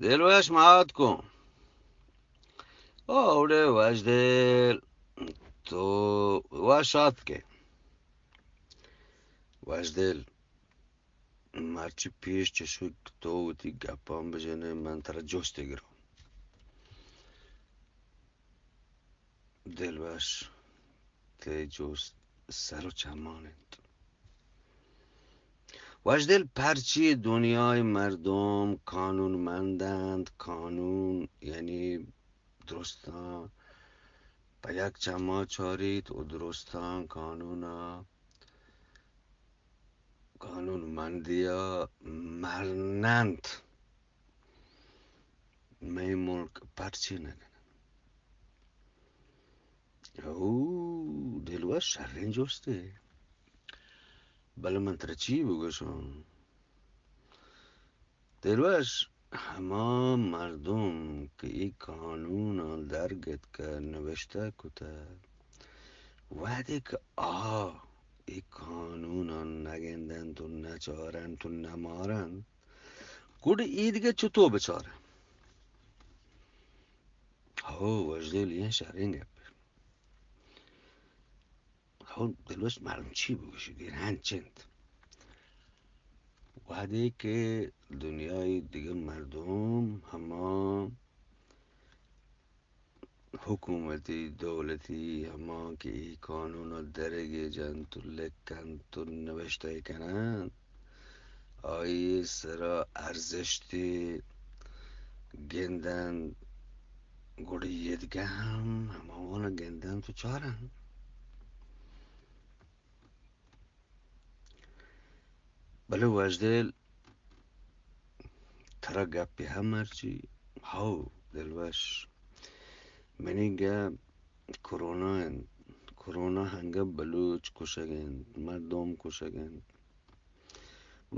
دلوش مات کن. او اوڑے وشدل، تو وش آتکے. وشدل، مرچی پیش چشک تو وتی گپاں بجنے، من ترا جستے گراں. دلوش، تئی جست سر و چمان انت. وشدل، پرچی دنیای مردم قانونمندند؟ قانون یعنی درستاں پہ یک چما چاریت و درستاں قانونا، قانونمندیا مرننت. مئے ملک پرچی نہ کنن؟ او دلوش، شریں جستے. بلے من ترا چی بگوشاں؟ دلوش، ہما مردم کہ اے قانوناں درگتکہ، نوشتہ کتہ، وہدے کہ آ اے قانوناں نگندنت و نچارنت و نمارنت، گڑا اے دگہ چتو بچارنت؟ ہو وشدل، اے شریں گپے. ہو دلوش، مردم چی بگوشی، دیر ہنچ انت. وہدے کہ دنیای دگہ مردم، ہما حکومتی، دولتی، ہما کہ اے قانونا درگیجنت و لکنت و نوشتہ کننت، آئی سرا ارزشتے گندنت، گڑا اے دگہ ہم ہماوانا گندنت و چارنت. بلے وشدل، ترا گپے ہم مرچی؟ ہو دلوش، منی گپ کرونا انت. کرونا ہنگہ بلوچ کشگ انت، مردم کشگ انت.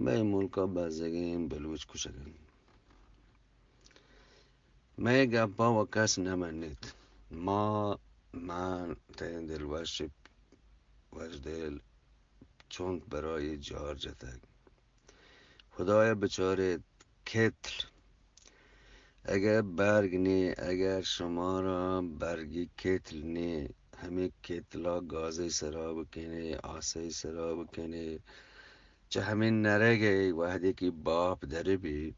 مئے ملکا بزگیں بلوچ کشگ انت. مئے گپا و کس نہ منیت. ما، من تئیں دلوش، وشدل، چنت برای جار جتگ. خدایا بچاریت، کتل. اگر برگ نے، اگر شمارا برگی کتل نے، ہمے کتلا گازئے سرا بکنے، آسئے سرا بکنے، چہ ہمے نرگئے وہدے کہ باپ در بیت،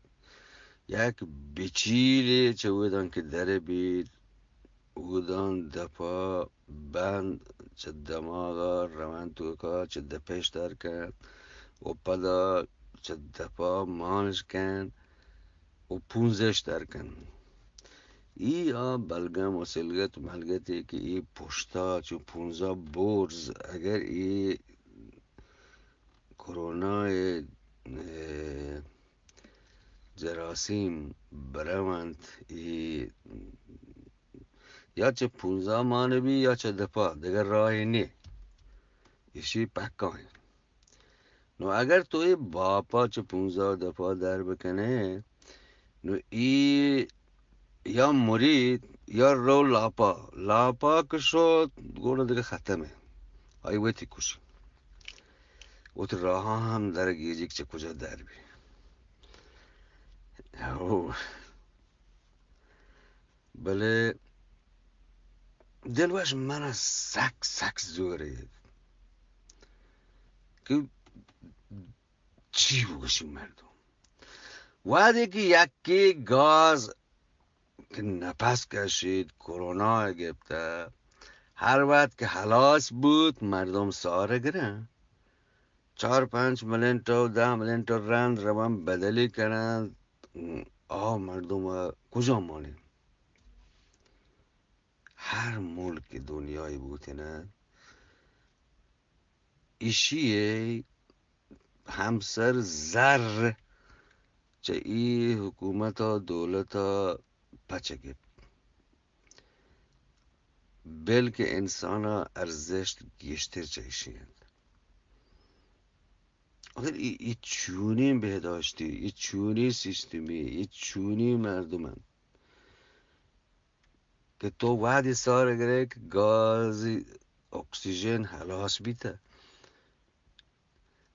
یک بچیلے چہ اودان کہ در بیت، اودان دپا بند، چہ دماغا روان توکا چہ دپش در کنت و پدا چہ دپا مانش کنت و پونزش در کنت. ای آ بلگم و سلگت ملگتے کہ ای پشتا چو پونزا برز، اگر ای کرونا ء، ء، جراثیم برونت، ای یا چہ پونزا مان بی یا چہ دپا، دگہ راہے نے. ایشی پکا انت. نو اگر تو اے باپا چہ پونزا دپا در بکنے، نو ای یا مریت یا رو لاپا، لاپا کہ شت گڑا دگہ ختم انت. آئی وتی کشی، وتی راہاں ہم در گیجی کہ چہ کجا در بی. او. بلے دلوش، من سک سک زورے کہ چی بگوشی مردم. وہدے کہ یکے گاز کہ نپس کشیت، کرونا گپتہ، ہر وقت کہ ہلاس بوت، مردم سارگ رن. چار پنچ منٹ و دہ منٹ رند روان بدلی کنن، آ مردم کجا مانی؟ ہر ملک دنیای بوتنن، ایشی ہمسر زر چہ ای حکومت و دولت پچ گپت. بلکہ انسان ء ارزشت گیشتر چہ ایشی انت. اگر ای، ای چونیں بہداشتی، ای چونیں سیستمی، ای چونیں مردم انت کہ تو وہدی سار گرے کہ گاز، اکسیژن ہلاس بیتہ،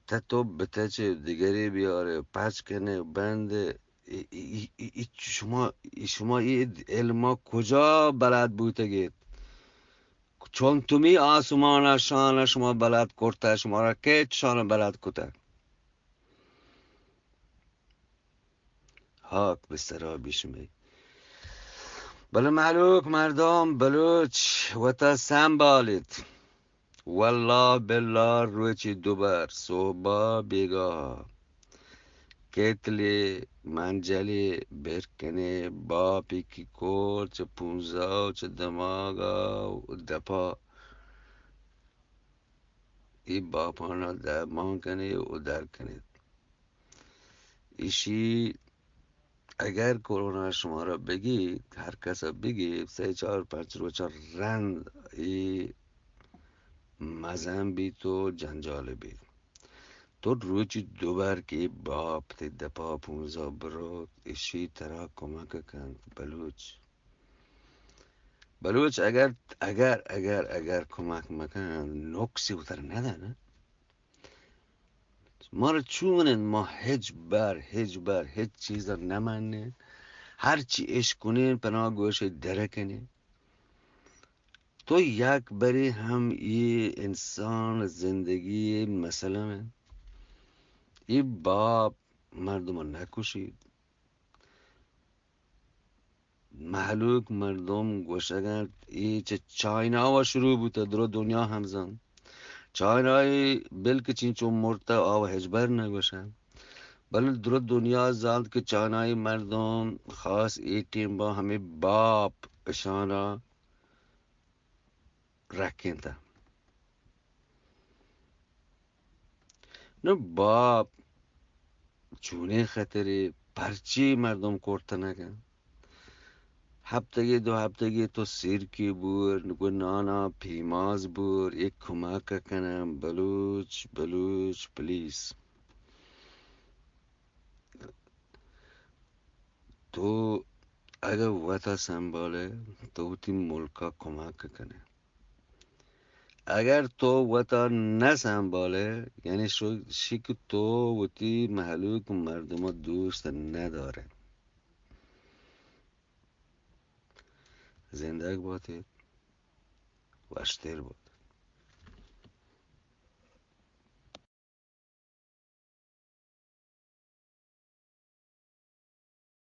تہ تو بتچے دگرے بیارے، پچ کنے، بندے، ای، ای، ای، ای، شما، ای شما ای علم کجا بلد بوتگیت؟ چون تمی آسمان شان شما بلد کرتا، شما را کیت شان بلد کتا؟ ہاک بہ سرا بشمے۔ بلے مہلوک مردم بلوچ وتا سنبالیت۔ واللہ باللہ روچی دوبر صحبا بیگاہ کیتلے منجلے برکنے باپی کی کور چہ پونزا و چہ دماغا و دپا ای باپانا درمان کنے و در کنے۔ ایشی اگر کرونا شما را بگیت، ہر کس ء بگیت، سئے چار پنچ روچ ء رند اے مزن بیت و جنجال بیت۔ تو روچی دوبر کہ اے باپ تئی دپا پونزا بروت، ایشی ترا کمک کنت۔ بلوچ، بلوچ اگر، اگر، اگر، اگر کمک مکنت، نقصی وتر ندنت۔ مارا چون انت، ما ہچ بر، ہچ بر، ہچ چیز ء نہ منیں۔ ہر چی اش کنیں، پنا گوش ء در کنیں۔ تو یک برے ہم اے انسان زندگی مسئلہ انت۔ اے باپ مردم نہ کشیت۔ مہلوک مردم گوشگ انت، اے چہ چائنا وا شروع بوتہ، درو دنیا ہم زانت۔ چائنا ء بلک چینچو مرتہ، آ وا ہچبر نہ گوشنت۔ بلے درو دنیا زانت کہ چائنائی مردم خاص اے ٹیم با ہمے باپ اشانا رکینتہ۔ نو باپ چونیں خطرے، پرچی مردم کرتنگ انت؟ ہفتگے دو ہفتگے تو سیرکی بور، گو نانا پیماز بور، یک کمک کنن۔ بلوچ، بلوچ، پلیز۔ تو اگہ وتا سنبھالے، تو وتی ملکا کمک کنے۔ اگر تو وتا نہ سنبھالے، یعنی شو-، شی کہ تو وتی مہلوک مردم دوست نہ دارے۔ زندگ باتے، وشتر بات۔